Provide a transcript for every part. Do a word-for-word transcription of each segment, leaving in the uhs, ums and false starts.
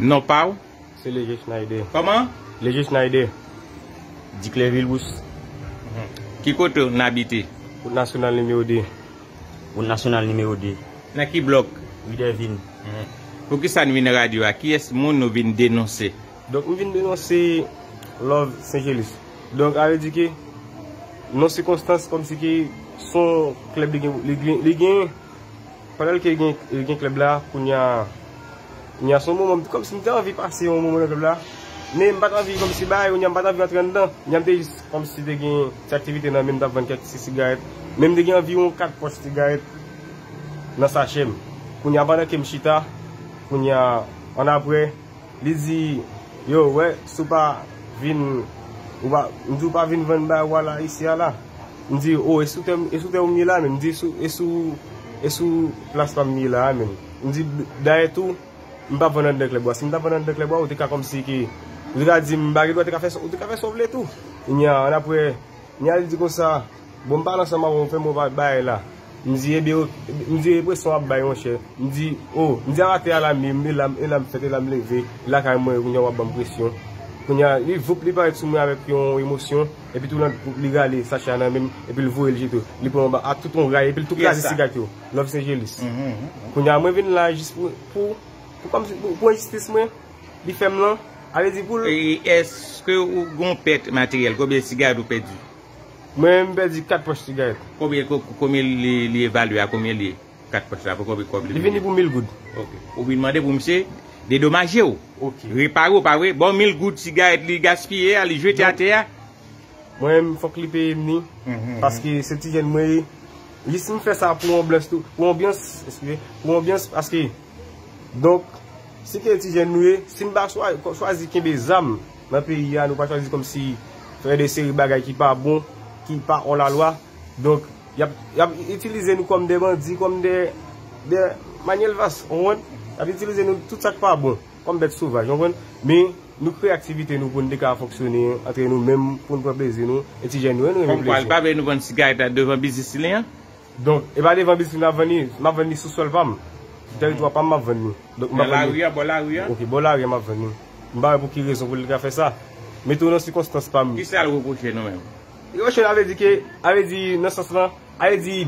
Non pa w? Se Leje Schneider. Kòman? Leje Schneider. Diklè Vilbous. Ki kote w n abite? Wout Nasyonal nimewo de. Wout Nasyonal nimewo de. Nan ki blòk? Ri Dèvin. Poukisa n vin nan radyo a? Kiyès moun nou vin denonse? Donk, m vin denonse Love Saint Gelus. Donk, sa vle di ke, nan sikonstans kòmsi ke se yon klèb li gen, li gen, li gen, pandan ke gen, li gen klèb la, kounye a, kounye a se yon moman, kòmsi m te anvi pase yon moman nan klèb la, men m pa t anvi kòmsi bay, kounye a m pa t anvi antre anndan, kounye a m te jis kòmsi te gen ti aktivite nan men m, m t ap vann kèk ti sigarèt, men m te gen anviwon kat pòch sigarèt nan sachè m. Kounye a, pandan ke m chita, kounye a, annapre, li di, yo, wè, si w pa vin, ou pa, m di w pa vin vann bagay w la isi a la. M di, o, e sou tè, e sou tè ou m ye la menm? M di, sou, e sou, e sou plas pa m ye la a menm. M di, dayè tou, m p ap vann anndan klèb ou a. Si m t ap vann anndan klèb ou a, ou te ka kòmsi ke, ou te ka di m, m pa gen dwa, te ka fè sa, ou te ka fè sa w vle tou. Kounye a, annapre, Nya li di konsa, bon, m pale ansanm avè w, fè m wè bagay la. M di, ebyen, ok, m di, e presyon w ap bay, monchè. M di, o, m di, a atè a la m ye, e la, e la m fèt, e la m leve, lakay mwen, kounye a w ap ban m presyon. Kounye a, li voup, li parèt sou mwen avèk yon emosyon, epi tou nan, li rale sachè a nan men m, epi l voye l jete, li pran anba ak tout yon ray, epi l tou kraze sigarèt yo. Love Saint Gelus. Kounye a, mwen vin la jis pou, pou, pou, kòmsi, pou, pou enjistis mwen. Li fè m lan, sa vle di pou l. E èske ou gon pèt materyèl? Konbyen sigarèt ou pèdi? Mwen, m pèdi kat pòch sigarèt. Konbyen, ko-, konbyen li, li evalye a? Konbyen li ye? Kat pòch la, pou konbyen kòb li vini? Li vini pou mil goud. Ok. Ou vin mande pou misye dedomaje w. Ok. Repare w, pa vre? Bon, mil goud sigarèt li gaspiye a, li jete atè a. Mwen menm, fòk li peye m ni, paske se ti jèn mwen ye. Jis m fè sa pou anbyans tou, pou anbyans, eskize, pou anbyans, paske, donk, si ke ti jèn nou ye, si n pa chwa-, chwazi kenbe zam nan peyi a, nou pa chwazi kòmsi fè de seri bagay ki pa bon, ki pa hors la loi, donk, y ap, y ap itilize nou kòm de bandi, kòm de, de manyèl vas, w konprann? Y ap itilize nou tout sa k pa bon. Kòm bèt sovaj, w konprann? Men, nou kreye aktivite nou pou n te ka fonksyone antre nou menm, pou n pran plezi nou, e ti jèn nou, e nou renmen plezi. Kòmkwa, li pa vle nou vann sigarèt la devan biznis li an? Donk, e pa devan biznis li m ap vann li, m ap vann li sou sòl pa m. Sou tèritwa pa m, m ap vann li. Donk, m ap vann li. Nan lari a, bò lari a? Ok, bò lari a, m ap vann li. M pa wè pou ki rezon pou li ta fè sa. Mete w nan sikonstans pa m. Kisa l repwoche nou menm? Li repwoche, sa vle di ke, sa vle di, nan sans lan, sa vle di,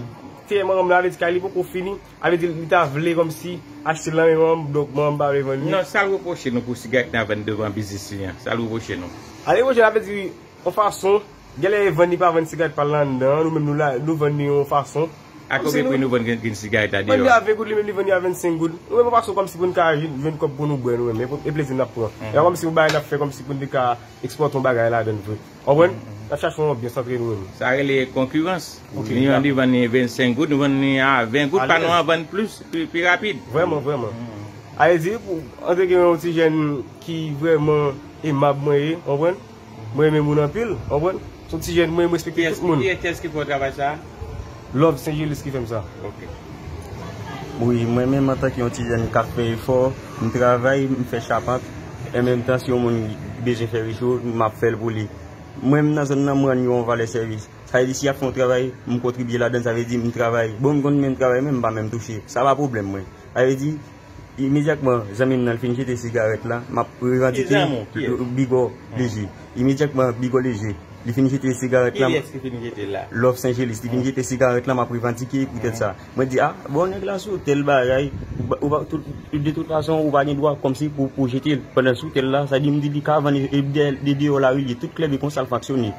tè manman m la, sa vle di, kay li poko fini. Sa vle di, li ta vle kòmsi achte l nan men manman m, donk manman m pa vle vann li. Non, sa l repwoche nou pou sigarèt n ap vann devan biznis li an? Sa l repwoche nou? Sa l repwoche, sa vle di, yon fason, genlè e vann li pa vann sigarèt pa l nan anndan an, nou menm nou la, nou vann li yon fason. A konbyen pri nou vann grenn, grenn sigarèt la deyò? Vann li a ven goud, li menm li vann li a vennsenk goud. Nou menm yon fason kòmsi pou n ka jwenn, jwenn kòb pou nou bwè nou menm, e, e plezi n ap pran. E pa kòmsi yon bagay n ap fè kòmsi pou n te ka ekspòte yon bagay ladan l vre. Konprann? N ap chache yon anbyans antre nou menm. Sa rele konkirans. Ok, li vann li vennsenk goud, nou vann li a ven goud, pa nou an vann plis, pi, pi rapid. Vrèman, vrèman. Sa vle di, pou, antre gen yon ti jèn ki vrèman emab mwen ye, konprann? Mwen renmen moun anpil, konprann? Se yon ti jèn mwen, mwen respekte tout moun. Kiyès ki, kiyès ki fè w travay sa a? Love Saint Gelus ki fè m sa. Ok. Wi, mwen menm antanke yon ti jèn k ap fè efò, m travay, m fè chapant, an menm tan si yon moun bezwen fè recho, m ap fè l pou li. Mwen menm nan zòn nan, m rann yo yon valè sèvis. Sa vle di si y ap fè yon travay, m kontribye ladan l, sa vle di m travay. Bon, m konn men m travay, men m pa menm touche. Sa pa pwoblèm mwen. Sa vle di, imedyatman, zanmi m nan, l fin jete sigarèt la, m ap revandike Bigò Leje. Imedyatman, Bigò Leje, li fin jete sigarèt la. Kiyès ki fin jete l la? Love Saint Gelus, li fin jete sigarèt la, m ap revandike poutèt sa. Mwen di, a, bon, nèg la sou tèl bagay, ou pa, ou pa, tout, de tout fason, ou pa gen dwa kòmsi pou, pou jete l. Pandan l sou tèl la, sa di, m di, li ka vann e, e, de, de deyò lari l ye, tout klèb e konsa l fonksyone.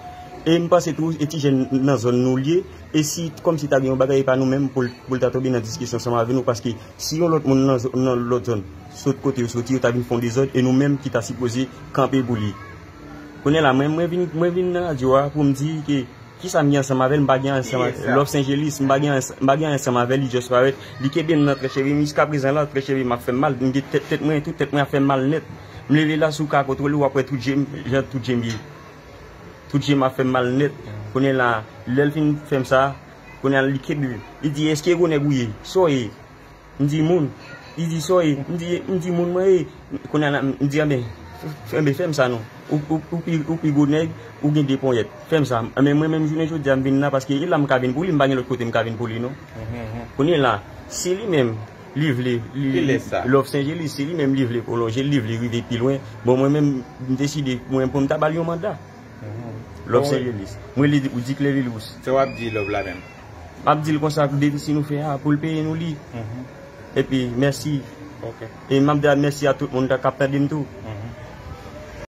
E m panse tou, e ti jèn nan zòn nou l ye, e si, kòmsi ta gen yon bagay e pa nou menm pou l, pou l ta tonbe nan diskisyon ansanm avè nou, paske si yon lòt moun nan zò-, nan lòt zòn, sot kote yo soti, yo ta vin fè yon dezòd, e nou menm ki ta sipoze kanpe pou li. Kounye a la, mwen, mwen vin, mwen vin nan radyo a pou m di ke kisa m gen ansanm avè l, m pa gen ansanm avè l. Love Saint Gelus, m pa gen ans-, m pa gen ansanm avè l, li just parèt. Li kenbe m nan tranche vi m, jiskaprezan la, tranche vi m ap fè m mal. M gen tèt, tèt mwen, tout tèt mwen ap fè m mal nèt. M leve la, si w ka kontwole, w ap wè tout je m, jan tout je m ye. Tout je m ap fè m mal nèt. Kounye a la, lè l fin fè m sa, kounye a la, li kenbe m. Li di, èske gwo nèg ou ye? Sa w ye? M di, moun. Li di, sa w ye? M di, m di, moun mwen ye. Kounye a la, m di, anben, anben, fè m sa non. Ou, ou, ou pi, ou pi gwo nèg, ou gen de ponyèt. Fè m sa. Anben, mwen menm jounen jodi a, m vin la, paske e la m ka vin pou li, m pa gen lòt kote m ka vin pou li non. Kounye a la, si li menm, Li vle, li, Kilès sa? Love Saint Gelis, se li menm li vle pwolonje, li vle rive pi lwen. Bon, mwen menm, m deside, mwen, pou m ta ba l yon manda. Love Saint Gelis. Mwen, li di, ou di Clairville Rousse. Sa w ap di Love la menm? M ap di l konsa, depi si nou fè a, pou l peye nou li. Epi, mèsi. Ok. E m ap di mèsi a tout moun k ap tande m tou.